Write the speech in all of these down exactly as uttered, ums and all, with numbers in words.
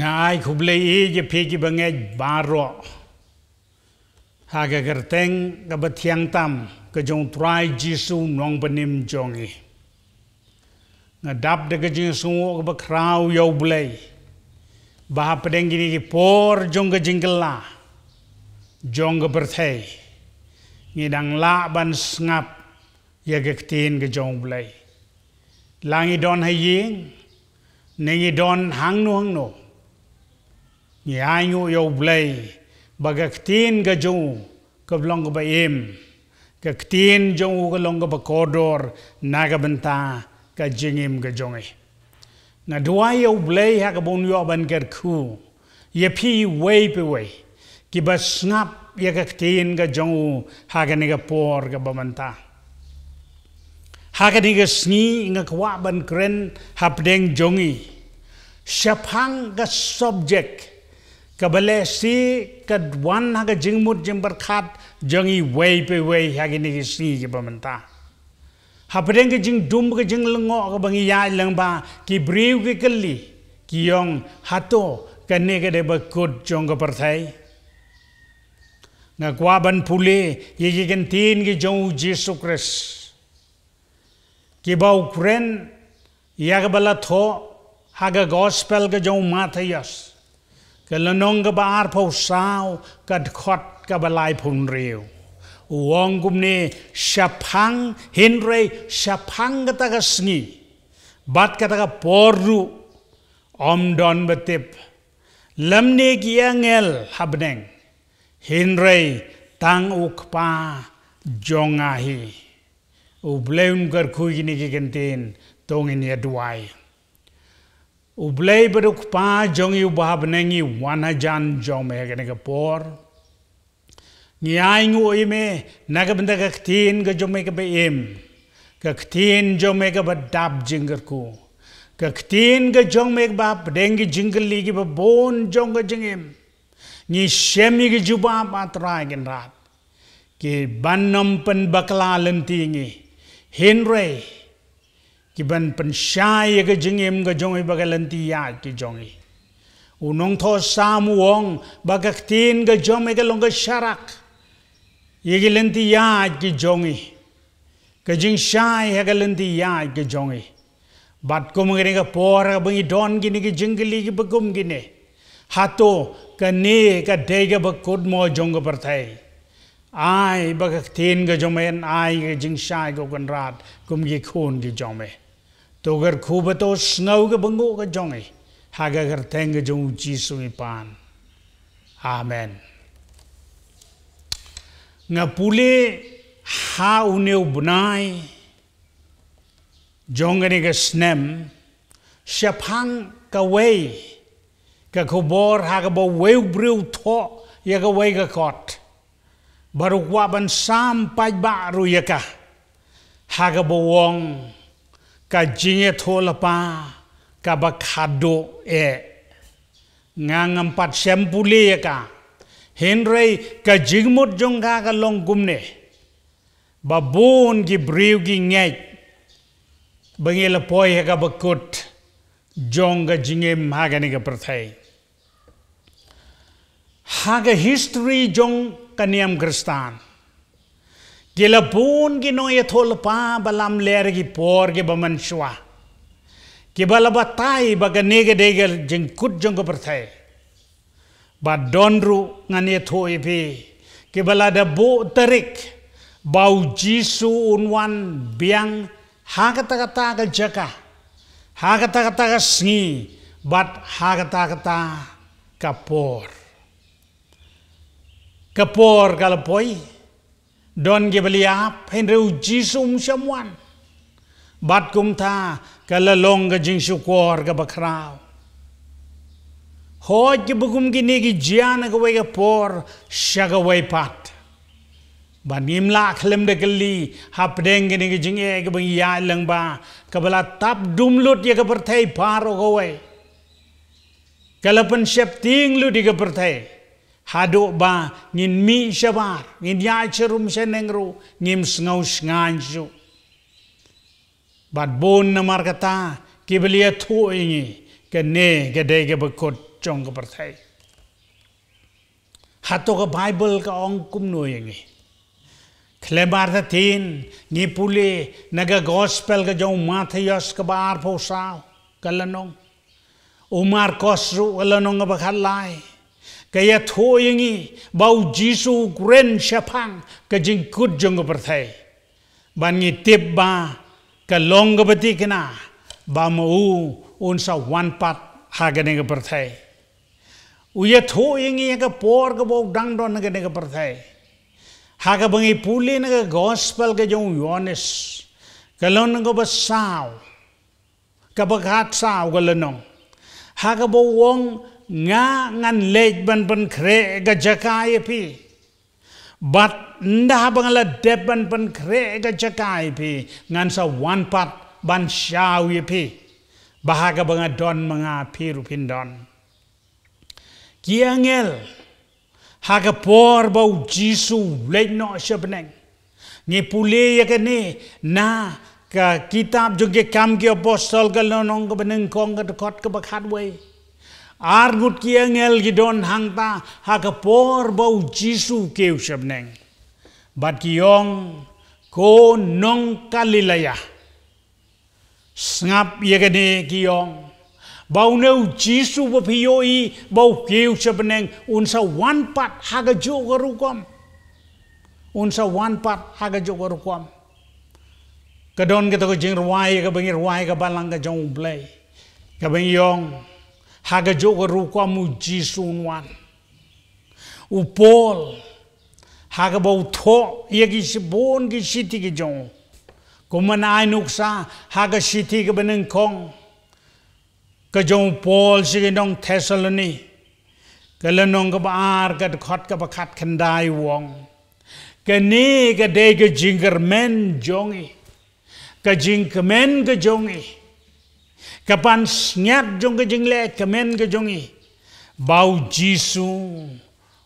Ai khublei ïa phi ki bangeit baroh ha ka kyrteng kaba thiang tam ka jong u Trai Jisu, u nongpynim jong ngi. Nga dap da ka jingsngew kaba khraw ïa u Blei ba hapdeng kine ki por jong ka jingkylla jong ka pyrthei, ngi dang lah ban sngap ïa ka ktien ka jong u Blei. La ngi don ha ïing ne ngi don hangno hangno, ngi ainguh ïa u Blei ba ka ktien ka jong u ka long kaba im, ka ktien jong u ka long kaba kordor na ka bynta ka jingim ka jong ngi. Nga duwai ïa u Blei ha kaba un ïoh ban kyrkhu ïa phi iwei pa iwei kiba sngap ïa ka ktien ka jong u ha kane ka por kaba mynta. Ha kane ka sngi nga kwah ban kren hapdeng jong ngi shaphang ka subject kaba lehse ka wan ha ka jingmut jingpyrkhat jong ngi iwei pa iwei ha kane ka sngi kaba mynta. Hapdeng ka jingdum ka jinglyngngoh kaba ngi ïaid lyngba, ki briew ki kylli, ki ong, hato kane ka dei bakut jong ka pyrthei? Nga kwah ban pule ïa ki kyntien ki jong u Jisu Khrist kiba u kren ïa kaba la thoh ha ka gospel ka jong u Mathaios, ka lynnong kaba arphew saw, ka dkhot kaba laiphew hynriew. U ong kumne, shaphang, hynrei shaphang kata ka sngi bad kata ka por ruh ym don ba tip, lymne ki angel ha bneng, hynrei tang u Kpa jong nga hi. U Blei un kyrkhu ïa kine ki kyntien, to ngin ïa duwai. U Blei bad u Kpa jong ngi uba ha bneng, ngi wan hajan jong me ha kane ka por. Ngi ainguh ïa me na ka bynta ka ktien ka jong me kaba im, ka ktien jong me kaba dap jingkyrkhu, ka ktien ka jong me kaba hapdeng ki jingkylli kiba bun jong ka jingim. Ngi shem ïa ki jubab, ah Trai Kynrad, kiban ym pynbakla lynti ngi, hynrei kiban pynshai ïa ka jingim ka jong ngi bad ka lynti ïaid ka jong ngi. U nongthoh Salm u ong ba ka ktien ka jong me ka long ka sharak ïa ka lynti ïaid ka jong ngi, ka jingshai ha ka lynti ïaid ka jong ngi. Bad kum ha kane ka por haba ngi don kine ki jingkylli kiba kum kine, hato kane ka dei ka bakut mo jong ka pyrthei? Ai ba ka ktien ka jong me kan ai ka jingshai, ko Kynrad, kum ki khun ki jong me. To kyrkhu bad to sngew ka bynguh ka jong ngi ha ka kyrteng ka jong u Jisu ngi pan. Amen. Nga pule ha une u bnai jong kane ka snem shaphang kawei ka khubor ha kaba uwei u briew u thoh ïa kawei ka kot, bad u kwah ban sam paidbah ruh ïa ka, ha kaba u ong, ka jingïathuhlypa kaba khadduh eh. Nga ngam pat shym pule ïa ka, hynrei ka jingmut jong ka ka long kumne, ba bun ki briew ki ngeit ba ngi la poi ha ka bakut jong ka jingim ha kane ka pyrthei. Ha ka history jong ka niam Khristan, ki la bun ki nongïathuhlypa ba lamler ha ki por kiba mynshuwa, kiba la batai ba kane ka dei ka jingkut jong ka pyrthei. Bad don ruh, ngan ïathuh ïa phi, kiba la da buh tarik ba u Jisu un wan biang ha kata kata ka jaka, ha kata kata ka sngi, bad ha kata kata ka por. Ka por ka la poi, don kiba la ïap, hynrei u Jisu um shym wan. Bad kumta ka la long ka jingshukor kaba khraw. Hooid, kiba kum kine ki jia na kawei ka por sha kawei pat. Bad ngim lah khlem da kylli hapdeng kine ki jingeh kiba ngi ïaid lyngba, kaba la tap dum lut ïa ka pyrthei baroh kawei. Ka la pynsheptieng lut ïa ka pyrthei haduh ba ngin mih shabar, ngin ïaid sharum shaneng ruh ngim sngew shngaiñ shuh. Bad bun namar kata kiba la ïathuh ïa ngi, kane ka dei ka bakut jong ka pyrthei. Hato ka Baibl ka ong kumno ïa ngi? Khlem artatien ngi pule na ka Gospel ka jong u Mathaios kaba arphew saw, ka lynnong. U Markos ruh ka lynnong kaba khatlai, ka ïathuh ïa ngi ba u Jisu u kren shaphang ka jingkut jong ka pyrthei. Ban ngi tip ba ka long kaba thikna ba ma u un sa wan pat ha kane ka pyrthei. U ïathuh ïa ngi ïa ka por kaba u dang don ha kane ka pyrthei. Ha kaba ngi pule na ka Gospel ka jong u Ïoannis, ka lynnong kaba saw, kaba khatsaw ka lynnong. Ha kaba u ong, nga ngan leit ban pynkhreh ka jaka ïa phi. Bad ynda haba nga la dep ban pynkhreh ka jaka ïa phi, ngan sa wan pat ban shaw ïa phi. Ba ha kaba nga don ma nga, phi ruh phin don. Ki angel, ha ka por ba u Jisu u leit noh sha bneng. Ngi pule ïa kane na ka kitab jong ki Kam ki Apostol ka lynnong kaba nyngkong ka dkhot kaba khatwei. Arngut ki angel ki don hangta ha ka por ba u Jisu u kiew sha bneng. Bad ki ong, ko nong Galilea, sngap ïa kane, ki ong, ba une u Jisu ba phi ïohi ba u kiew sha bneng un sa wan pat ha kajuh ka rukom. Un sa wan pat ha kajuh ka rukom. Ka don kata ka jingrwai kaba ngi rwai, ka Balang ka jong u Blei, kaba ngi ong, ha kajuh ka rukom u Jisu un wan. U Paul, ha kaba u thoh ïa ki shibun ki shithi ki jong u, kumba ngi ai nuksa ha ka shithi kaba nyngkong ka jong u Paul sha ki nong Thessaloni, ka lynnong kaba ar ka dkhot kaba khatkhyndai, u ong, kane ka dei ka jingkyrmen jong ngi, ka jingkmen ka jong ngi, ka pansngiat jong ka jingleh kmen ka jong ngi, ba u Jisu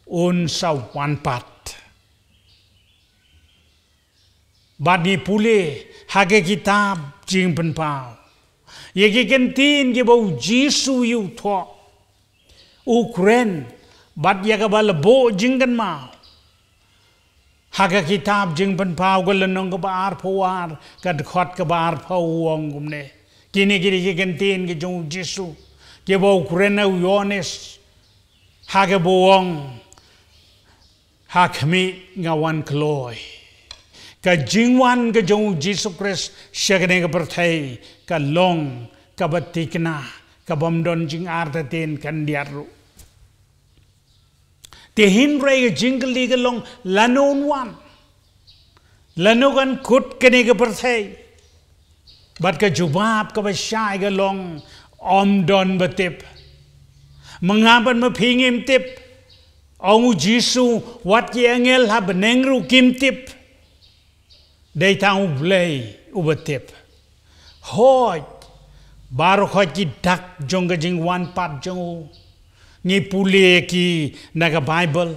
un sa wan pat. Bad ngi pule ha ka kitab Jingpynpaw ïa ki kyntien kiba u Jisu u thoh, u kren, bad ïa kaba la buh jingkynmaw. Ha ka kitab Jingpynpaw ka lynnong kaba arphew ar, ka dkhot kaba arphew, u ong kumne. Kine ki dei ki kyntien ki jong u Jisu kiba u kren ïa u Ïoannis, ha kaba u ong, ha khmih nga wan kloi. Ka jingwan ka jong u Jisu Khrist sha kane ka pyrthei ka long kaba thikna, kabym don jingartatien khyndiat ruh. Te hynrei ka jingkylli ka long, lano un wan? Lano kan kut kane ka pyrthei? Bad ka jubab kaba shai ka long, ym don ba tip. Ma nga bad ma phi ngim tip. Ong u Jisu, wat ki angel ha bneng ruh kim tip. Dei tang u Blei uba tip. Hooid, baroh hooid ki dak jong ka jingwan pat jong u, ngi pule ïa ki na ka Baibl.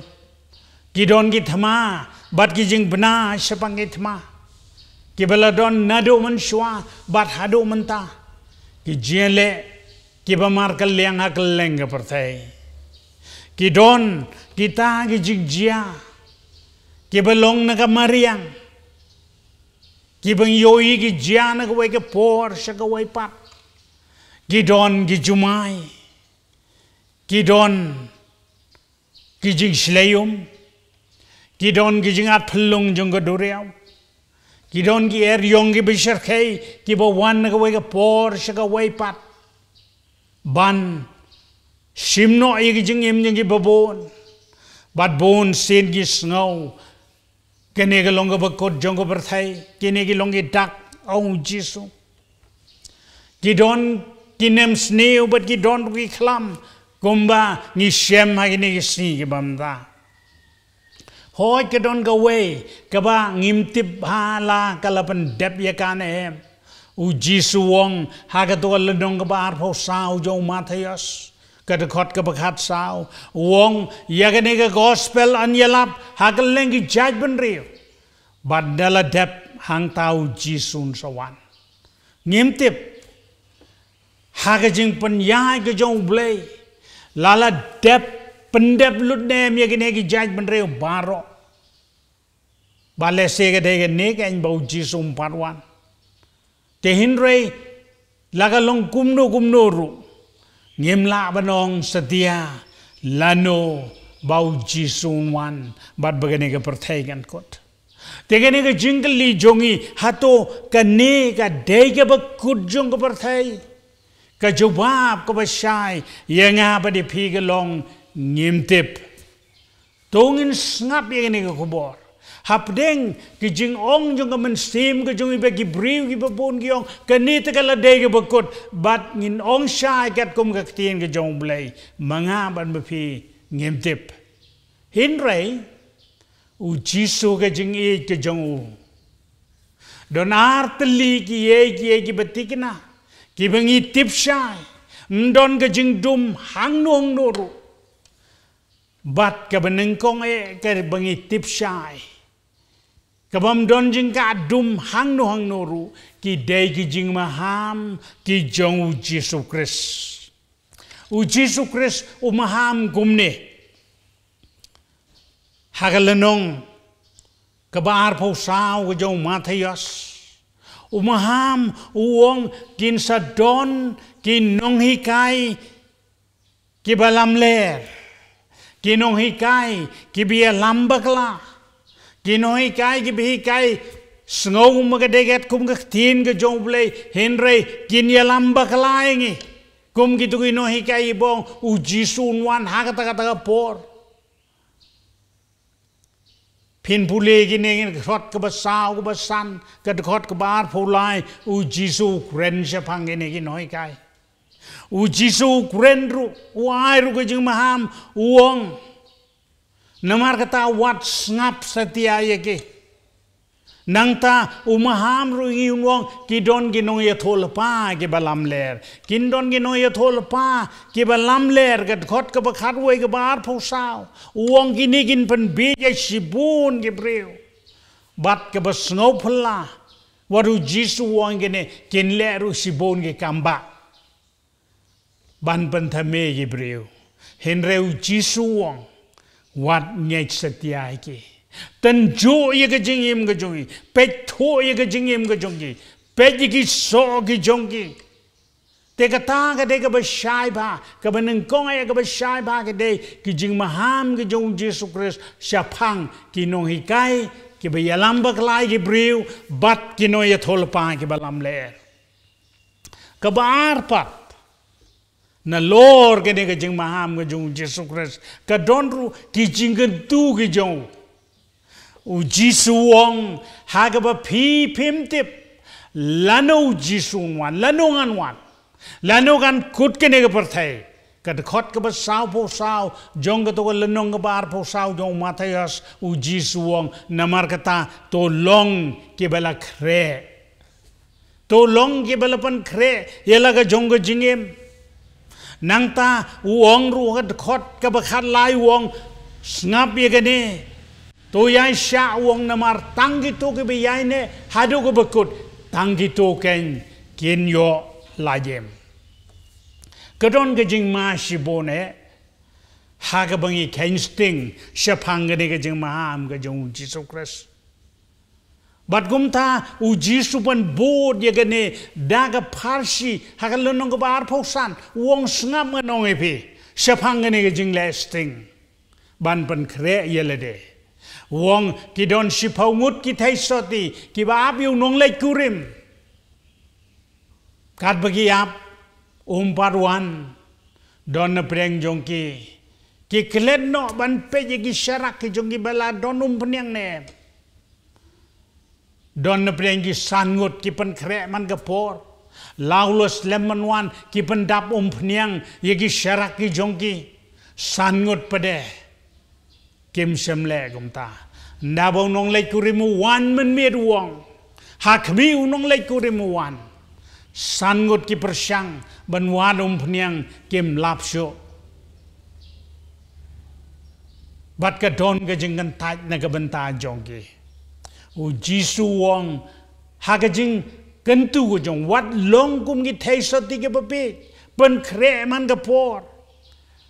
Ki don ki thma bad ki jingbna shaphang ki thma, kiba la don naduh mynshuwa bad haduh mynta. Ki jingïaleh kiba markylliang ha kylleng ka pyrthei. Ki don kita ki jingjia kiba long na ka mariang, kiba ngi ïohi ki jia na kawei ka por sha kawei pat. Ki don ki jumai. Ki don ki jingshlei um. Ki don ki jingat phyllung jong ka duriaw. Ki don ki eriong kiba shyrkhei kiba wan na kawei ka por sha kawei pat ban shim noh ïa ki jingim jong kiba bun. Bad bun sien ki sngew kane ka long kaba kut jong ka pyrthei, kine ki long ki dak, ong u Jisu. Ki don ki nemsniew bad ki don ruh ki khlam, kumba ngi shem ha kine ki sngi kiba mynta. Hooid, ka don kawei kaba ngim tip ba la ka la pyndep ïa ka ne em. U Jisu u ong ha kato ka lynnong kaba arphew saw jong u Mathaios, ka dkhot kaba khatsaw, u ong, ïa kane ka gospel yn ïalap ha kylleng ki jaitbynriew. Bad ynda la dep, hangta u Jisu un sa wan. Ngim tip. Ha ka jingpynïaid ka jong u Blei, La la dep, pyndep lut ne em ïa kine ki jaitbynriew baroh. Ba lehse ka dei kane ka aiñ ba u Jisu um pat wan. Te hynrei, la ka long kumno kumno ruh, ngim lah ban ong satia lano ba u Jisu un wan bad ba kane ka pyrthei kan kut. Te kane ka jingkylli jong ngi, hato kane ka dei kaba kut jong ka pyrthei? Ka jubab kaba shai ïa nga bad ïa phi ka long, ngim tip. To ngin sngap ïa kane ka khubor. Hapdeng ki jingong jong ka mynsiem ka jong ngi, ba ki briew kiba bun ki ong kane te ka la dei kaba kut, bad ngin ong shai katkum ka ktien ka jong U Blei, ma nga bad ma phi ngim tip. Hynrei u Jisu, ka jingïeit ka jong u, don ar tylli kiei kiei kiba thikna, kiba ngi tip shai. Ym don ka jingdum hangno hangno ruh. Bad kaba nyngkong eh kaba ngi tip shai, kaba ym don jingkah dum hangno hangno ruh, ki dei ki jingmaham ki jong u Jisu Khrist. U Jisu Khrist u maham kumne. Ha ka lynnong kaba arphew saw ka jong u Mathaios, u maham u ong, kin sa don ki nonghikai kiba lamler, ki nonghikai kiba ïalam bakla, ki nonghikai kiba hikai sngew ma ka dei katkum ka ktien ka jong U Blei, hynrei kin ïalam bakla ïa ngi. Kum kito ki nonghikai iba ong u Jisu un wan ha kata kata ka por. Phin pule kine, ka dkhot kaba saw, kaba san, ka dkhot kaba arphew lai, u Jisu u kren shaphang kine ki nonghikai. U Jisu u kren ruh, u ai ruh ka jingmaham, u ong, namar kata wat sngap satia ïa ki. Nangta u maham ruh ngi un ong, ki don ki nongïathuhlypa kiba lamler. Kin don ki nongïathuhlypa kiba lamler, ka dkhot kaba khatwei kaba arphew saw. U ong kine kin pynbiej ïa shibun ki briew. Bad kaba sngewphylla, wat u Jisu u ong kine kin leh ruh shibun ki kam bah ban pynthame ki briew. Hynrei u Jisu u ong, wat ngeit satia ïa ki. Tynjuh ïa ka jingim ka jong ki. Peit thuh ïa ka jingim ka jong ki. Peit ïa ki soh ki jong ki. Te kata ka dei kaba shai bha, kaba nyngkong eh kaba shai bha ka dei ki jingmaham ki jong u Jisu Khrist shaphang ki nonghikai kiba ïalam bakla ïa ki briew, bad ki nongïathuhlypa kiba lamler. Kaba ar pat, nalor kane ka jingmaham ka jong u Jisu Khrist, ka don ruh ki jingkyntu ki jong u. U Jisu u ong, ha kaba phi phim tip lano u Jisu un wan, lano ngan wan, lano kan kut kane ka pyrthei. Ka dkhot kaba sawphew saw jong kato ka lynnong kaba arphew saw jong u Mathaios, u Jisu u ong, namar kata to long kiba la khreh. To long kiba la pynkhreh ïa la ka jong ka jingim. Nangta u ong ruh ha ka dkhot kaba khatlai, u ong, sngap ïa kane. To ïaishah, u ong, namar tang kito kiba ïaineh haduh kaba kut, tang kito kein kin ïoh lajim. Ka don ka jingma shibun eh ha kaba ngi kheiñ sting shaphang kane ka jingmaham ka jong u Jisu Khrist. Bad kumta u Jisu u pynbud ïa kane da ka pharshi ha ka lynnong kaba arphew san, u ong, sngap, ngan ong ïa phi shaphang kane ka jingleh sting ban pynkhreh ïa lade. U ong, ki don shiphew ngut ki theisotti kiba ap ïa u nongleit kurim. Katba ki ap, um pat wan. Don na pdeng jong ki, ki klet noh ban peit ïa ki sharak ki jong ki ba la don umphniang ne em. Don na pdeng ki san ngut ki pynkhreh man ka por. La u la slem ban wan, ki pyndap umphniang ïa ki sharak ki jong ki. San ngut pat de kim shym leh kumta. Naba u nongleit kurim u wan mynmiet, u ong, ha khmih u nongleit kurim u wan, san ngut ki pyrshang ban wad umphniang, kim lap shuh. Bad ka don ka jingkyntait na ka bynta jong ki. U Jisu u ong ha ka jingkyntu ka jong u, wat long kum ki theisotti kiba bieit, pynkhreh man ka por.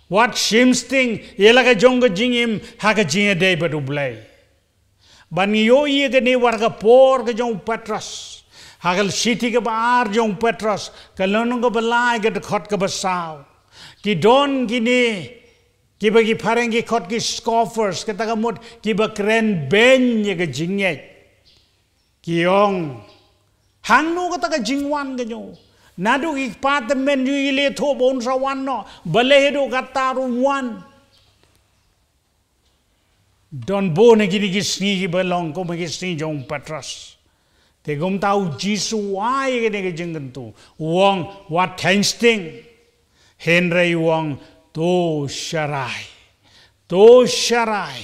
Wat shim sting ïa la ka jong ka jingim ha ka jingïadei bad U Blei. Ban ngi ïohi ïa kane wat ha ka por ka jong u Petros, ha ka shithi kaba ar jong u Petros, ka lynnong kaba lai, ka dkhot kaba saw. Ki don kine kiba ki phareng ki khot ki scoffers, kata ka mut kiba kren beiñ ïa ka jingngeit. Ki ong, hangno kata ka jingwan ka jong u? Naduh ki kpa tymmen jong ngi ki la ïathuh ba un sa wan noh, balei haduh katta ruh um wan? Don bun na kine ki sngi kiba long kum ki sngi jong u Petros. Te kumta U Jisu u ai kane ka jingkyntu, u ong, wat kheiñ sting. Hynrei u ong, to sharai. To sharai.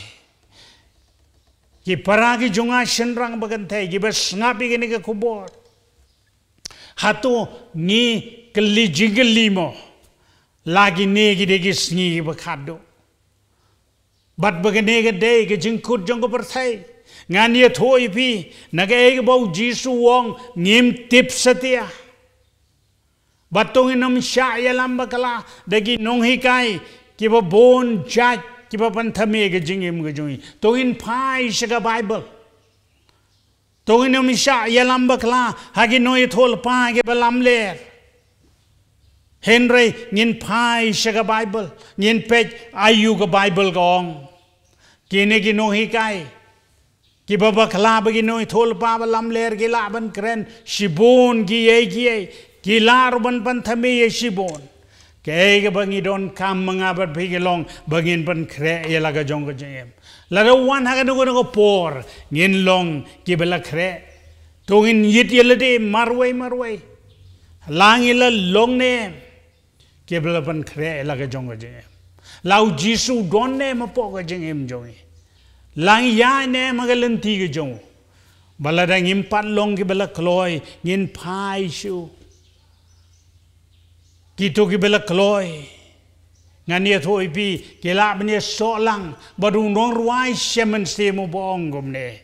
Ki para ki jong nga shynrang ba kynthei kiba sngap ïa kane ka khubor, hato ngi kylli jingkylli mo? La kine ki dei ki sngi kiba khadduh. Bad ba kane ka dei ka jingkut jong ka pyrthei. Ngan ïathuh ïa phi, na kaei kaba U Jisu u ong, ngim tip satia. Bad to ngin ym shah ïalam bakla da ki nonghikai kiba bun jait kiba pynthymmai ka jingim ka jong ngi. To ngin phai sha ka Baibl. To ngin ym shah ïalam bakla ha ki nongïathuhlypa kiba lamler. Hynrei ngin phai sha ka Baibl, ngin peit aïu ka Baibl ka ong. Kine ki nonghikai kiba bakla bad ki nongïathuhlypa ba lamler ki lah ban kren shibun kiei kiei, ki lah ruh ban pynthymmai ïa shibun. Kaei kaba ngi donkam ma nga bad phi ka long ba ngin pynkhreh ïa la ka jong ka jingim. Lada u wan ha kano kano ka por, ngin long kiba la khreh. To ngin ïit ïa lade marwei marwei. La ngi la long ne em kiba la pynkhreh ïa la ka jong ka jingim? La U Jisu u don ne em hapoh ka jingim jong ngi? La ngi ïaid ne em ha ka lynti ka jong u? Ba lada ngim pat long kiba la kloi, ngin phai sha u. Kito kiba la kloi, ngan ïathuh ïa phi, ki lah ban ïasoh lang bad u nongrwai Shem Mynsiem uba ong kumne: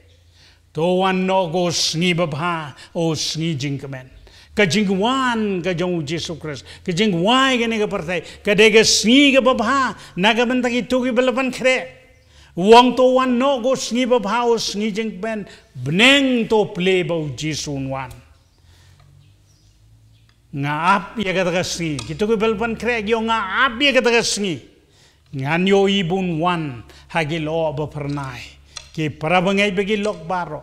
To wan noh ko sngi babha, o sngi jingkmen. Ka jingwan ka jong U Jisu Khrist, ka jingwai kane ka pyrthei, ka dei ka sngi kaba bha na ka bynta kito kiba la pynkhreh. U ong, to wan noh ko sngi babha, o sngi jingkmen. Bneng to plie ba U Jisu un wan. Nga ap ïa kata ka sngi. Kito kiba la pynkhreh ki ong, nga ap ïa kata ka sngi. Ngan ïohi ba un wan ha ki lyoh ba phyrnai. Ki para bangeit bad ki lok baroh,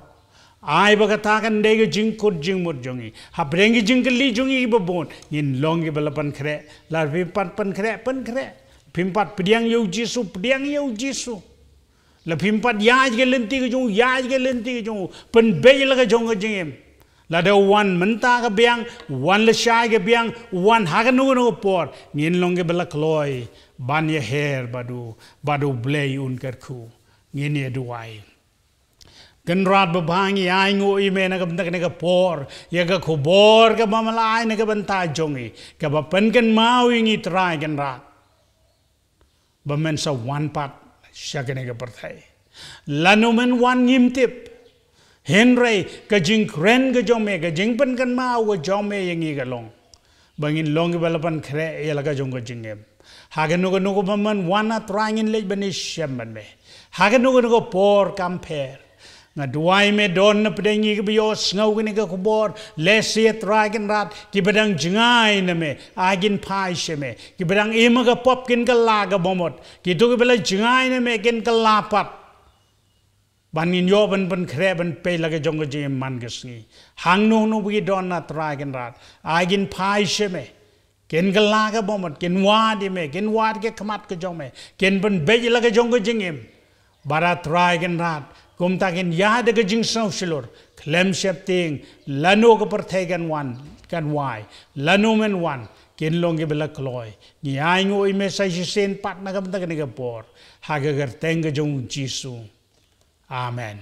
ai ba kata kan dei ka jingkut jingmut jong ngi. Hapdeng ki jingkylli jong ngi kiba bun, ngin long kiba la pynkhreh. Lada phim pat pynkhreh, pynkhreh. Phim pat pdiang ïa U Jisu, pdiang ïa U Jisu. Lada phim pat ïaid ka lynti ka jong u, ïaid ka lynti ka jong u. Pynbeit la ka jong ka jingim. Lada u wan mynta ka biang, u wan lashai ka biang, u wan ha kano kano ka por, ngin long kiba la kloi ban ïaher bad u, bad U Blei un kyrkhu. Ngin ïa duwai. Kynrad babha, ngi ainguh ïa me na ka bynta kane ka por, ïa ka khubor kaba me la ai na ka bynta jong ngi, kaba pynkynmaw ïa ngi, Trai Kynrad, ba men sa wan pat sha kane ka pyrthei. Lano men wan ngim tip. Hynrei ka jingkren ka jong me, ka jingpynkynmaw ka jong me ïa ngi ka long ba ngin long kiba la pynkhreh ïa la ka jong ka jingim. Ha kano kano kaba men wan, A Trai, ngin leit ban ïashem bad me. Ha kano kano ka por kam pher. Nga duwai me don na pdeng ngi kiba ïohsngew kane ka khubor. Lehse, A Trai Kynrad, kiba dang jngai na me, ai kin phai sha me. Kiba dang im ha ka pop kin kylla ka bamut. Kito kiba la jngai na me kin kylla pat. Ban ngin ïoh ban pynkhreh ban peit la ka jong ka jingim man ka sngi. Hangno hangno ba ki don, A Trai Kynrad, ai kin phai sha me. Kin kylla ka bamut, kin wad ïa me, kin wad ka khmat ka jong me, kin pynbeit la ka jong ka jingim. Bad, A Trai Kynrad, kumta kin ïaid da ka jingsngew shlur khlem sheptieng lano ka pyrthei kan wan, kan wai, lano men wan, kin long kiba la kloi. Ngi ainguh ïa me sa shisien pat na ka bynta kane ka por, ha ka kyrteng ka jong U Jisu. Amen.